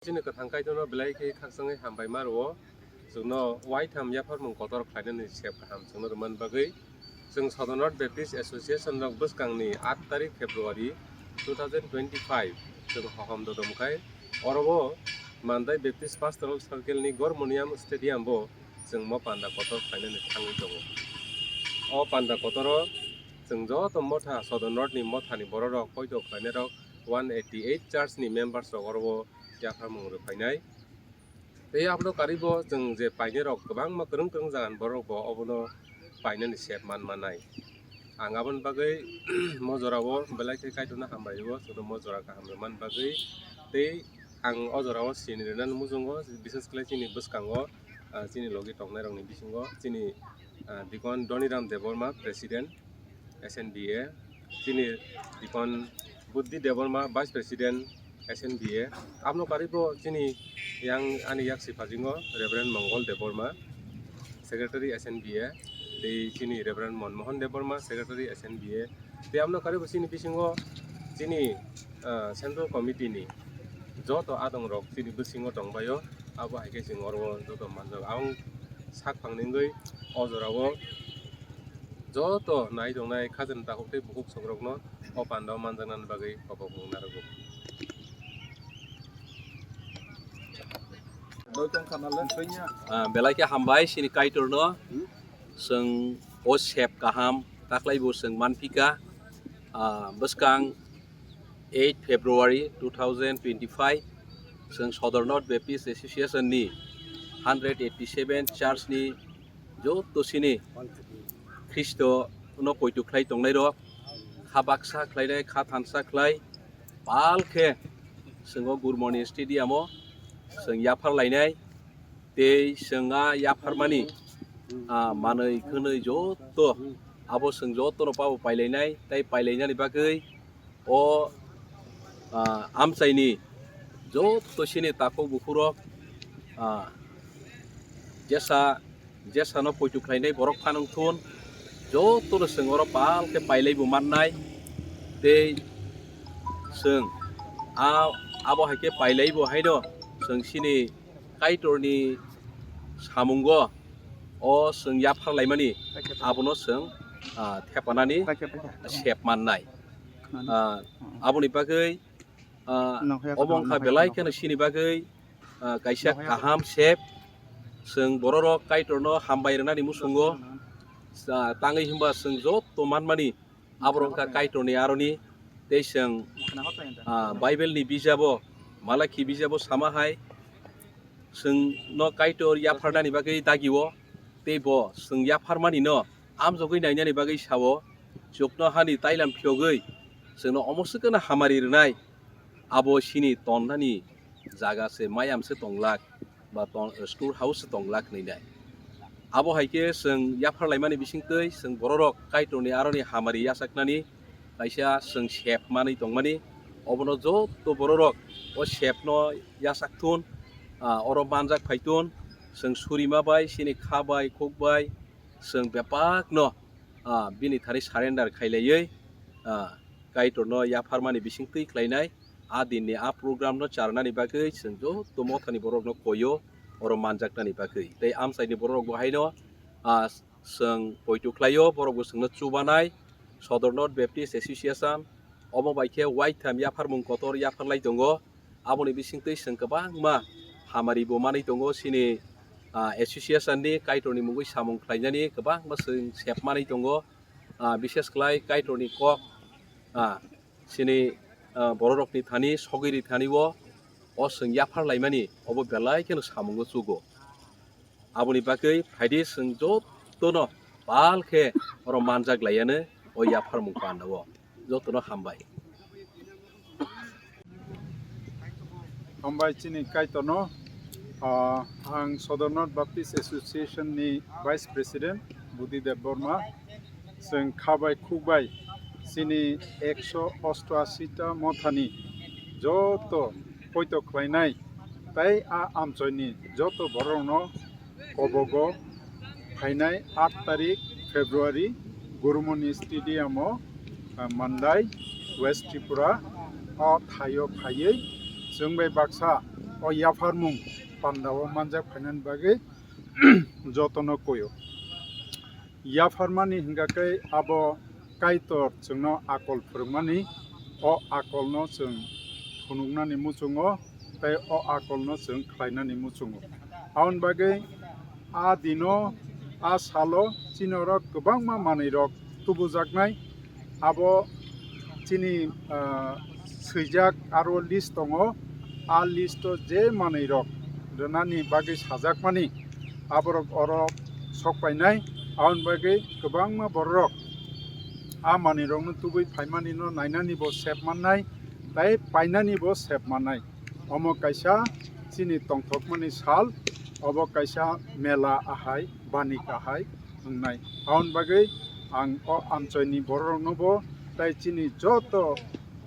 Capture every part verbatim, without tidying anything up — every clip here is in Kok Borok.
Chini kwthang Kaitorno belai khe khakchangwi hambai ma rwo. Chwngno uaitham yapharmung kotor khlainani sep kaham chwngno rwmani bagwi. Chwng Southern North Baptist Association rok bwskangni aat tarik February two thousand twenty-five chwng hohom dodom khai oro o Mandai Baptist Pastoral Circle ni Gormoniam Stadium bo chwng mo panda kotor khlainani thangwi tongo. O panda kotoro chwng joto motha Southern North ni mothani bororok poito khlainairok one eighty eight church ni members rok oro o yapharmung rwphainai. Tei abono karwibo chwng je painairok kwbangma kwrwng kwrwng jagani borok bo obono painani sep man manai. Ang aboni bagwi mo jorao belai khe Kaitorno hambai rwo, chwngno mo jora kaham rwmani bagwi. Tei ang o jorao sini rwnani muchungo, bises khlai chini bwskango, ah, chini logi tongnairokni bisingo chini, ah, Dikon Doniram Debbarma, President, S N B A, chini Dikon Buddhi Debbarma, Vice President, S N B A. Aboni karwibo chini yang ani yak siphasingo Reverend Mongol Debbarma, Secretary S N B A, tei chini Reverend Monmohan Debbarma, Secretary S N B A. Tei aboni karwibo chini bisingo chini, ah, Central Committee ni joto adongrok chini bisingo tongbaio, abo hai khe chwng oro joto manjak. Ang sak phangni wngwi o jorao joto nai tongnai khajani takhuk tei bukhuk sokrokno o pandao manjaknani bagwi kobok mung narwgo. Ah, belai khe hambai chini Kaitorno, chwng o sep kaham taklaibo chwng manphika, ah, bwskang eight February two thousand twenty-five chwng Southern North Baptist Association ni hundred eighty seven church ni joto sini Khristo no poito khlai tongnai rok, kha baksa khlainai, kha thansa khlai, pal khe chwng o Gurmoni Stadium o chwng yaphar lainai, tei chwng a yapharmani, ah, manwi khwnwi joto abo chwng joto no pabo pailainai, tei pailainani bagwi o, ah, amchaini joto sini takhuk bukhurok, ah, jesa, jesano poito khlainai borok phanang thun, jotono chwng oro pal khe pailaibo mannai. Tei chwng a, abo hai khe pailaibo haino chwng sini Kaitorni samungo o chwng yaphar laimani abono chwng, ah, thepanani sep mannai. Ah, aboni bagwi, ah, obo wngkha belai kheno sini bagwi, ah, kaisa kaham sep. Chwng bororok Kaitorno hambai rwnani muchungo, ah, tangwi hwnba chwng joto manmani aborok wngkha Kaitorni aroni. Tei chwng, ah, Bible ni bijabo, Malakhi bijabo sama hai, chwngno Kaitor yapharnani bagwi dagio, tei bo chwng yapharmani no amjogwi nainani bagwi sao, chukno hani tailam phiyogwi chwngno omo swkano hamari rwnai, abo sini tonnani jaga se mayam se tonglak, ba tong, store house se tonglak hwnwi nai. Abo hai khe chwng yaphar laimani bisingtwi chwng bororok Kaitorni aroni hamari yachaknani kaisa chwng sep manwi tongmani. Obono joto bororok o sepno yachak thun, ah, oro manjak phai thun, chwng surima bai, chini kha bai, khuk bai, chwng bebakno, ah, bini thani surrender khailaiwi, ah, Kaitorno yapharmani bisingtwi khlainai. A dinni a program no charnani bagwi chwng joto mothani borokno koio oro manjaknani bagwi. Tei amchaini borok bo haino, ah, chwng poito khlaio, borok bo chwngno chubanai. Sodor North Baptist Association omo bai khe uaitham yapharmung kotor yapharlai tongo. Aboni bisingtwi chwng kwbangma hamari bo manwi tongo chini, ah, association ni Kaitorni mungwi samung khlainani kwbangma chwng sep manwi tongo. Ah, bishes khlai Kaitorni kok, ah, chini, ah, bororokni thani sogwi ri thani o, o chwng yaphar laimani obo belai kheno samungo chugo. Aboni bagwi phaidi chwng jotono pal khe oro manjak laiano o yapharmung pandao. Jotono hambai. Hambai chini Kaitorno, ah, ang Sodor North Baptist Association ni Vice President Budhi Debbarma. Chwng kha bai khuk bai chini ekso osto ashi ta mothani joto poito khlainai tei a amchoini joto borokno kobogo phainai aat tarik February Gurumoni Stadium o, ah, Mandai, West Tripura o thaio phaiwi chwng bai baksa o yapharmung pandao manjak phainani bagwi jotono koyo. Yapharmani hingka khe abo Kaitor chwngno akol phwrwngmani, o akolno chwng phunuknani muchungo tei o akolno chwng khlainani muchungo. Aboni bagwi a dino, a salo chini oro kwbangma manwirok tubujaknai. Abo chini, ah, swijak aro list tongo. A listo je manwirok rwnani bagwi sajakmani, aborok oro sokpainai. Aboni bagwi kwbangma bororok a manwirokno tubui phaimanino nainanibo sep mannai, tei painanibo sep mannai. Omo kaisa chini tongthokmani sal, obo kaisa mela ahai, banik ahai wngnai. Aboni bagwi ang o amchoini bororoknobo tei chini joto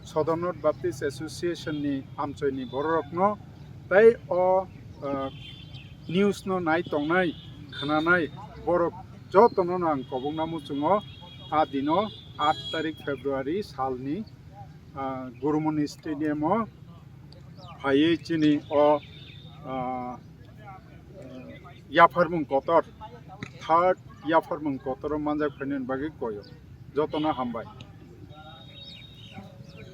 Southern North Baptist Association ni amchoini bororokno tei o, ah, news no nai tongnai, khwnanai borok jotono no ang kobokna muchungo. A dino, aat tarik February salni, ah, Gurumoni Stadium o phaiwi chini o, ah, yapharmung kotor, third yapharmung kotor o manjak phainani bagwi koyo. Jotono hambai.